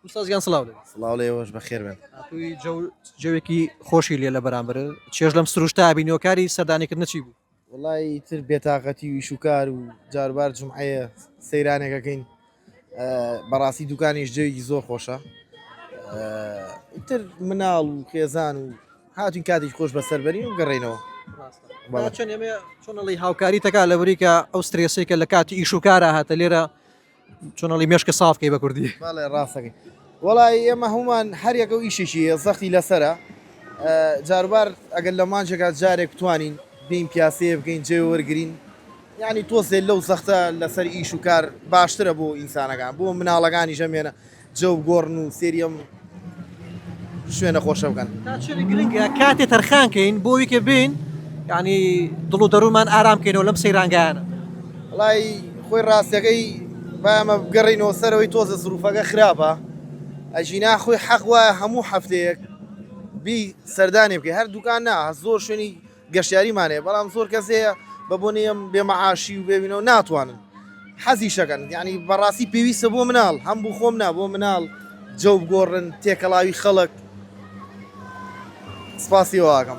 ئوستاز گیان سڵاو لێ. سڵاو لە ئێوەش بەخێر بێن. هاتووی جەو جەوێکی خۆشی لێ لە بەرامبەر چێژ لەم سروشتە بینی هۆکاری سەردانیکردنە چی بوو؟ وەڵای ئیتر بێتاقەتی و ئیش و کار و جاروبار جومعەیە سەیرانێک ئەکەین بەڕاستی دوکانیش جەوێکی زۆر خۆشە ئیتر مناڵ و خێزان و هاتوین کاتێکی خۆش بەسەر بەرین و گەڕێینەوە. بەڵێ. چەند ئێمە چۆن ئەڵێی هاوکاری تەکا لەبەری کە ئەو سترێسەی کە لە کاتی ئیش و کارا هاتە لێرە چۆن ئەڵی مێشکە ساف کەی بە کوردی. بەڵێ ڕاستەکەی وەڵی ئێمە هەمومان هەر یەکە و ئیشێکی هەیە زەختی لەسەرە جاروبار ئەگەر لە مانجێکا جارێک بتوانین بێین پیاسەیە بکەین جێ وەرگین یعنی تۆزێ لەو زەختە لەسەر ئیش و کار باشترە بۆ ئینسانەکان بۆ مناڵەکانی ژەمێنە جەو بگۆڕن و سێری ئەم شوێنە خۆشە بکەن. تا چەند گرنگە کاتێ تەرخان کەین بۆ ئەوی کە بێین یعنی دڵ و دەروونمان ئارام کەینەوە لەم سەیرانگایانە. وەڵای خۆی ڕاستەکەی با ئەمە بگەڕێینەوە سەرەوەی تۆزە زروفەکە خراپە ئەژینا خۆی حەق وایە هەموو هەفتەیەک بی سەردانی بکەی هەر دوکان نا زۆر شوێنی گەشتیاریمان هەیە بەڵام زۆر کەس هەیە بە بۆنەی ئەم بێ مەعاشی و بێوینەوە ناتوانن حەزیشەکەن یعنی بەڕاستی پێویستە بۆ مناڵ هەم بۆ خۆم نا بۆ مناڵ جەو بگۆڕن تێکەڵاوی خەڵک سپاسی واکەم.